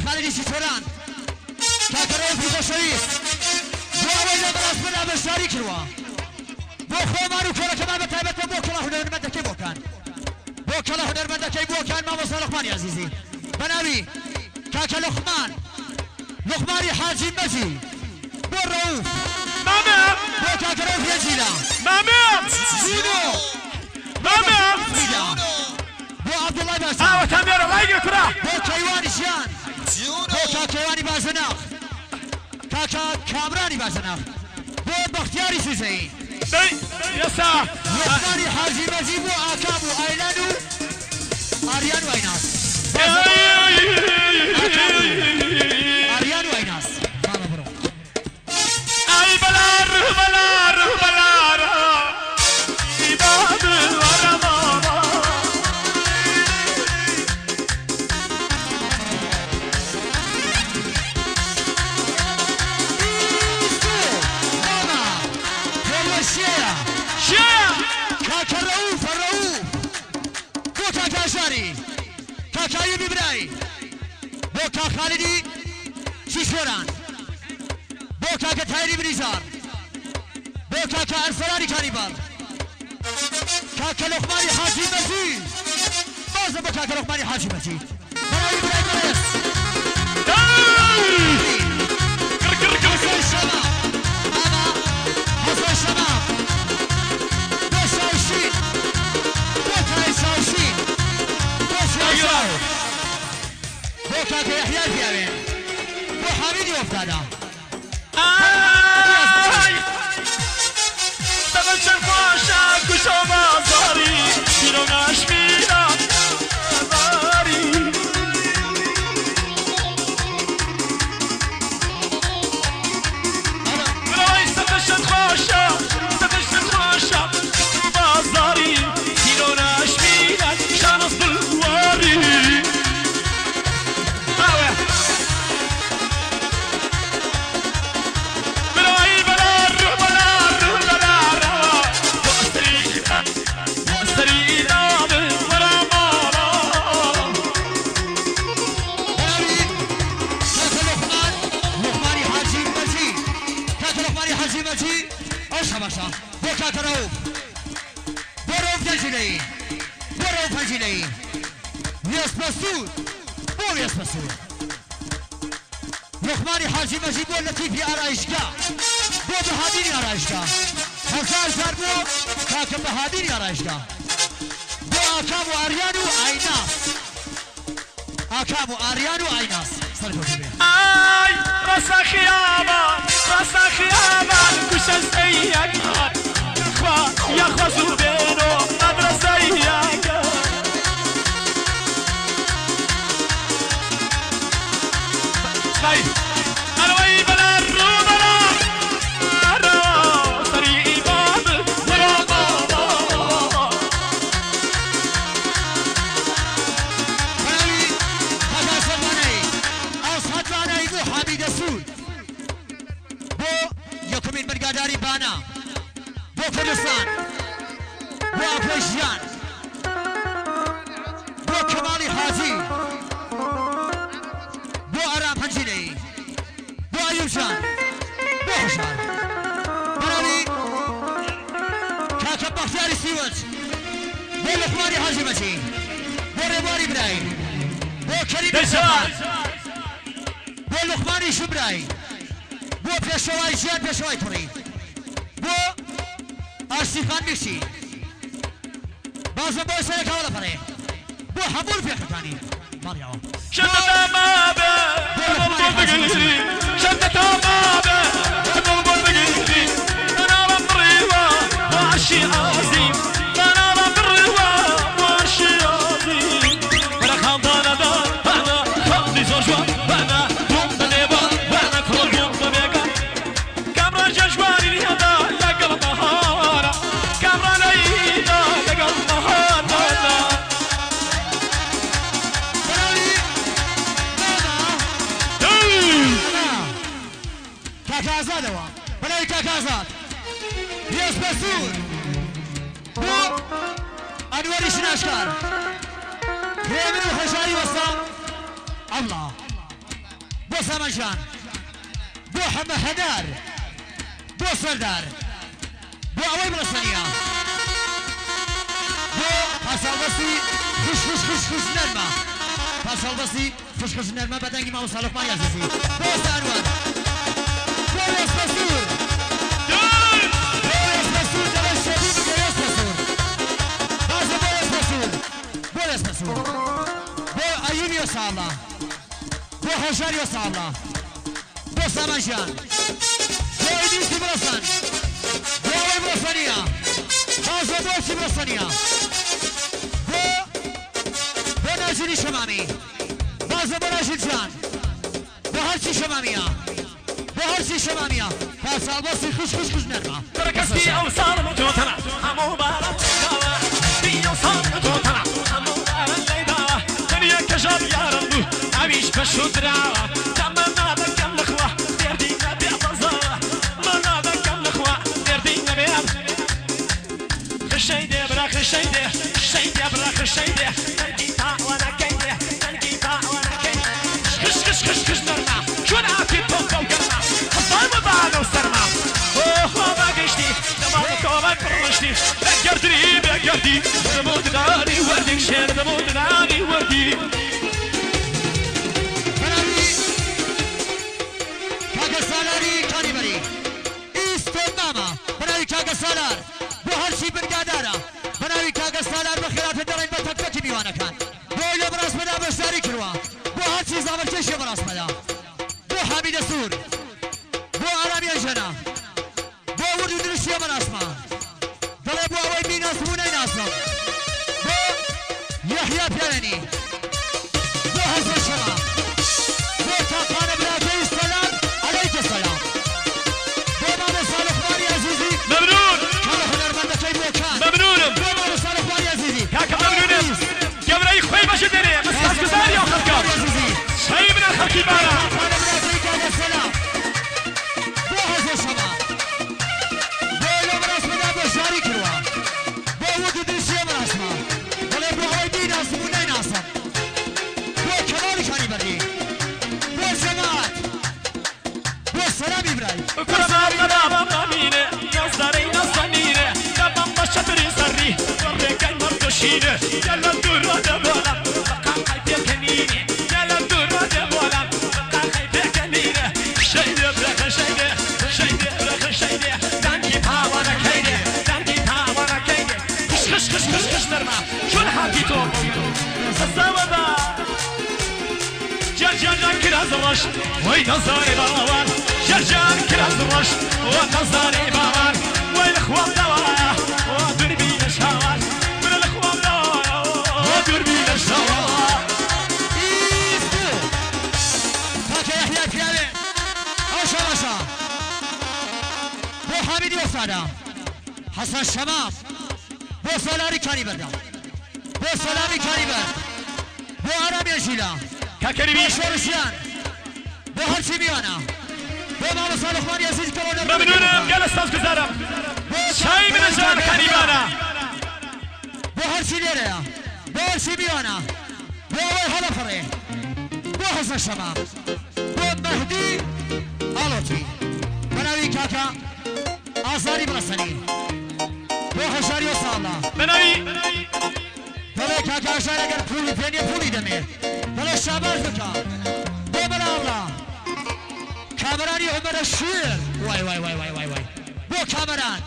خالیدی چیچۆران، کاکە ڕەوفی خۆشەویست بۆ ئەوەی لە مەراسمەدا بەشداری کردووە، بۆ خۆمان و کۆڕەکەمان بە تایبەتە بۆ کەڵە هونەرمەندەکەی بۆکان، بۆ کەڵە هونەرمەندەکەی بۆکان مامۆستا لوقمانی ئازیزی بە ناوی کاکە لوقمان، لوقمانی حاجی مەجی، بۆ ڕەوف، مامێ بۆ کاکە ڕەوف ێنجیلە، مامێ جونۆ، بۆ مامێ بەختیار حەمیدە، بۆ عەبدوڵای باشان، ئاوەتان لێرە ڕایگرە کورە. بۆ کەیوانی ژیان، بۆ کاک کەیوانی باجەناخ، کاکە کامرانی باجەناخ، بۆ بەختیاری سوزەیی. دەی ئێستا. لوقمانی حاجی مەجی بۆ ئاکام و ئایلان و ئاریان و ئایناس. بازە بۆ ئاکام و ئاریان و ئایناس. مامە بڕۆ. ئای بەلار بەلار بەلارە باب وەرە ماڵە. ئیسکۆ مامە هێڵوە شێیە. شێیە. کاکە ڕەوفە ڕەوف. بۆ کاکە هەژاری، کاکە ئەیوبی برای، بۆ کاک خالیدی چیشۆران، بۆ کاکە تایری بریزار، بۆ کاکە ئەرسەلانی کانیبەڕ، کاکە لوقمانی حاجی مەجید، بازە بۆ کاکە لوقمانی حاجی مەجید بەناوی برای بەڕێز حەسەن شەباب، مامە حەسەن شەباب، بۆ شاوشین، بۆ تایر شاوشین، بۆ سوارچاو، بۆ کاکە یەحیای پیاوێن، بۆ حامیدی ئۆفتادە. ئای دەمت چەند خۆشە کوشە بازاری پیرۆ ناشمیرە باری. برای سەتە خۆشە سەتە خۆشە بازاری پیرۆ ناشمیرە شانس دڵواری. ئاوێ برای بەلار بەلار بەلارە بۆ سەری دابن وەرە ماڵە. بەناوی کاکە لوقمان، لوقمانی حاجی مەجی، کاکە لوقمانی حاجی مەجی، ئەو شەمەشە بۆ کاکە ڕەوف، بۆ ڕەوف گەنجینەیی، بۆ ڕەوف هەنجینەیی، وێستپەسوور، بۆ وێستپەسوور، لوقمانی حاجی مەجی، بۆ لەتیفی ئارایشگا، بۆ بەهادینی ئارایشگا، هەزار جار بۆ کاکە بەهادینی ئارایشگا، بۆ ئاکام و ئاریان و ئایناس، ئاکام و ئاریان و ئایناس، سەرکەوتوو بێ. ئای ڕەسا خیابان ڕەسا خیابان کوشە سەیەکان یاخوا یاخوا زوو بێنۆ مەدرەسەیەکە. دای ئەرەوەی بەلار ڕوو بەلارە سەری باب وەرە ماڵە. بەناوی کاکە سەرمانەیی، ئەسحەد مانایی، بۆ حامیدە سوور، بۆ یەکەمین بنگاداری بانە، بۆ کوردستان، بۆ ئاکۆی ژیان، بۆ کەماڵی حاجی، بۆ ئارام هەنجینەیی، بۆ ئەیوب جان، بۆ هەژار، بەناوی کاکە بەختیاری سیوەج، بۆ لوقمانی حاجی مەجی، بۆ ڕێبواری برای، بۆ کەریمی دەی سەفار، سەفار. بۆ لوقمانی شوبرای، بۆ پێشەوای ژیان، پێشەوای کوڕی، بۆ ئاشتیخان میرچی، بازم بۆ سەرەکەوە لەپەڕێ، بۆ هەموو پێخەکانی ماڵیەوە، شەندە تامابێ بۆ بڵ لوقمانی بڵ حاجی مەجی. بگیری شەندە تامابێ بڵ بڵ بگیری بەناڵم بڕیوە بۆ عەرشی ئازیم بەناڵم بڕیوە بۆ عەرشی ئازیم وەرە خاندانەدا بەنە خاندی زۆر جوان بەنە دوم بە لێوان بەنە کوڕ دوم بە بێگا کامران جەژواری هێدا لەگەڵ بەهارە کامران ئەیدا لەگەڵ بەهارە. بەناوی مامە مامە کاکە ئازادەوە، بەناوی کاکە ئازاد، هێزپەسوور، بۆ ئەنوەری شناشکار، هێمن و هەژاری وەستا ئەڵڵا. بۆ سامانجان، بۆ حەمە هەنار، بۆ سەردار، بۆ ئەوەی بڕەسەنیە، بۆ پاساڵبەستی خش خش خش خش نەرمە، پاساڵبەستی خش خش نەرمە بە دەنگی مامۆستا لوقمانی عەزیزی، بۆ سانوەر، بۆ وێستەسوور، بۆ وێستەسوور دەڵێ شێبی بکە وێستەسوور، بازە بۆ وێستەسوور، بۆ وێستەسوور، بۆ ئەیوبی وەساڵە، بۆ هەژاری وەساڵە، بۆ سامانجان، بۆ ئیدریسی بڕەسەن، بۆ ئەوەی بڕەسەنیە، بازە بۆ چی بڕەسەنیە، بۆ بۆ ناژینی شەمامی، بازە بۆ ناژین جان، بۆ هەرچی شەمامیە، بۆ هەرچی شەمامیە، پاساڵبەستی خش خش خش نەرمە. بەرەکەستی ئەو ساڵم تۆتەنە هەموو باران لێداوە، ئەو ساڵم تۆتەنە هەموو باران لێداوە، تەنیا کەژاڵ یارم بوو ئەویش بەشوو دراوە، تەمەنا دەکەم لەخوا دێردی نەبێ بەزاوە، مەنا دەکەم لەخوا دێردی نەبێ. خشەی دێ برا خشەی دێ، خشەی دێ برا خشەی دێ، تەنگی تاوانەکەی دێ، تەنگی تاوانەکەی. خش خش خش خش نەرمە، چۆن ئاتی تۆ بەو گەرمە، خزای بەبانە و سەرما. ئۆ بەگشتی دەماڵ کۆڵای پڕشتی، بێگەردی بێگەردی، دەموو ددانی وەردی، شێر دەموو ددانی وەردی. بەناوی کاکە سالاری کانیبەری ئیستۆ مامە، بەناوی کاکە سالار بۆ هەرچی بنگادارە، بەناوی کاکە سالار بەخێراتن دەڵێن بە تەک تەکی میوانەکان، بۆ لە بەڕاستمەدا بەشداری کردووە، بۆ هەرچی زامەکێشی بەڕاستمەدا، بۆ حامیدە سوور، بۆ ئارامیە ژەنە، بۆ ورد و درشتیە بەڕاستمە، دەڵێ بۆ ئەوەی بیناسم و نەیناسم، بۆ یەحیا پیاوێنی، بۆ هەزە شەمە، بۆ تاقانە براکەی سەلام عەلەیکە سەلام، بۆ مامۆستا لوقمانی عەزیزی. مەمنون. کاڵە هونەرمەندەکەی بۆکان. مەمنونم. بۆ مامۆستا لوقمانی عەزیزی. کاکە مەمنونم. گەورەی خۆی بەشە دەرێ، بەسپاسگوزاری ئەو خەڵکە. شەی منە خەڵکی بارە. تاقانە براکەی کاکە سەلام، بۆ هەزە شەمە، بۆ لە مەراسمەدا بەشداری کردووە، بۆ ورد و درشتیە مەراسمە، دەڵێ بۆ ئەوەی بیناسم و نەیناسم، بۆ کەماڵی کانی بەردی، بۆ جەماعەت، بۆ سەلامی برای. کوڕە مامە مامینێ، نازدارەی نازەنینێ، دەبەم بە شەتری سەری، ڕێگەی مەردەشینێ، گەلە دوورە دەبۆڵم، بەقاقای پێکەنینێ، گەلە دوورە دەبۆڵم، بەقاقای پێکەنینێ. شەیدێ برەخە شەیدێ، شەیدێ برەخە شەیدێ، دەنگی پاوانەکەی دێ، دەنگی پاوانەکەی دێ. خش خش خش خش خش نەرمە، چۆن هاتی تۆ خەسەوە بە. جرجان کراز ڕەش، وەی نەزارێ باوان، جرجان کراز ڕەش، وە نەزارێ باوان، وەی لە خوام داوایە، وا دووربی لە شاوان، منە لە خوام داوایە، وا دووربی لە شاوان. ئیستو کاکە یەحیا پیاوێ ئەو شەمەشە، بۆ حامیدی وەسادە، حەسەن شەمام، بۆ سالاری کانی بەردە، بۆ سەلامی کانی بەرد، بۆ ئارامیە ژیلا، کاکەریمی. بۆ شۆڕشیان، بۆ هەرچی میوانە، بۆ مامۆستا لوقمانی عەزیز کە هونەرمەندی مەمنونم، گەلە سپاسگوزارم. شای منە جان کانیبانە. بۆ هەرچی لێرەیە، بۆ هەرچی میوانە، بۆ ئەوەی هەڵەپەڕێ، بۆ حەسەن شەمام، بۆ مەهدی ئاڵۆتی، بەناوی کاکە ئازاری بڕەسەنی، بۆ هەژاری وەساڵە. بەناوی دەڵێ کاکە هەژار ئەگەر پوڵی پێ نییە پوڵی دەمێ، دەڵێ شاباش بکە. بۆ مەلاڵا کامەرانی عومەرە شێر، وای وای وای وای وای وای، بۆ کامەران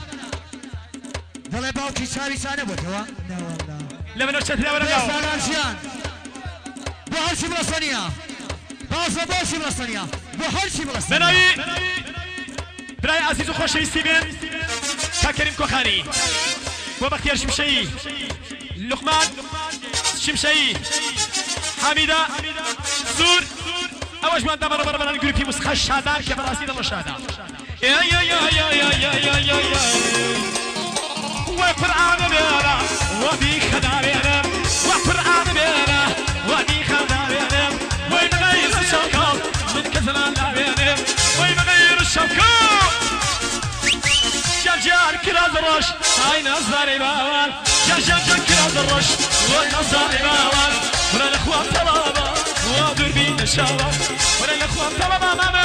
دەڵێ باوکی چاوی چا نەبووتەوە. لە منەوە چەتراوە بۆ نەداوە. سالار ژیان، بۆ هەرچی بڕەسەنیە، بازە بۆ هەرچی بڕەسەنیە، بۆ هەرچی بڕەسەنیە. بەناوی برای عەزیز و خۆشەویستی بێن کاک کەریم کۆخانی، بۆ بەختیار شمشەیی، لوقمان شمشەیی، حامیدە سوور، ئەوەشمان دەمەڕە بەڕەبەران گروپی موسیقا شادان کە بەڕاستی دڵە شادان. یا یا یا یا یا یا یا یا یا وە قورئانە بێنە، وە بیخەدا بێنە، وە قورئانە بێنە، وە بیخەدا بێنە، وەی بەغەیر شەوکاڵ من کەسمان لاوێنێ، وەی بەغەیر شەوکاڵ. جار کراز ڕەش، ئای نازارەی باوان، جار جار کراز ڕەش، وە نازارەی باوان، برا لە خوا تەڵابە، وا دووربی چاوە، وەرە لە خوام تەڵەبا مامێ.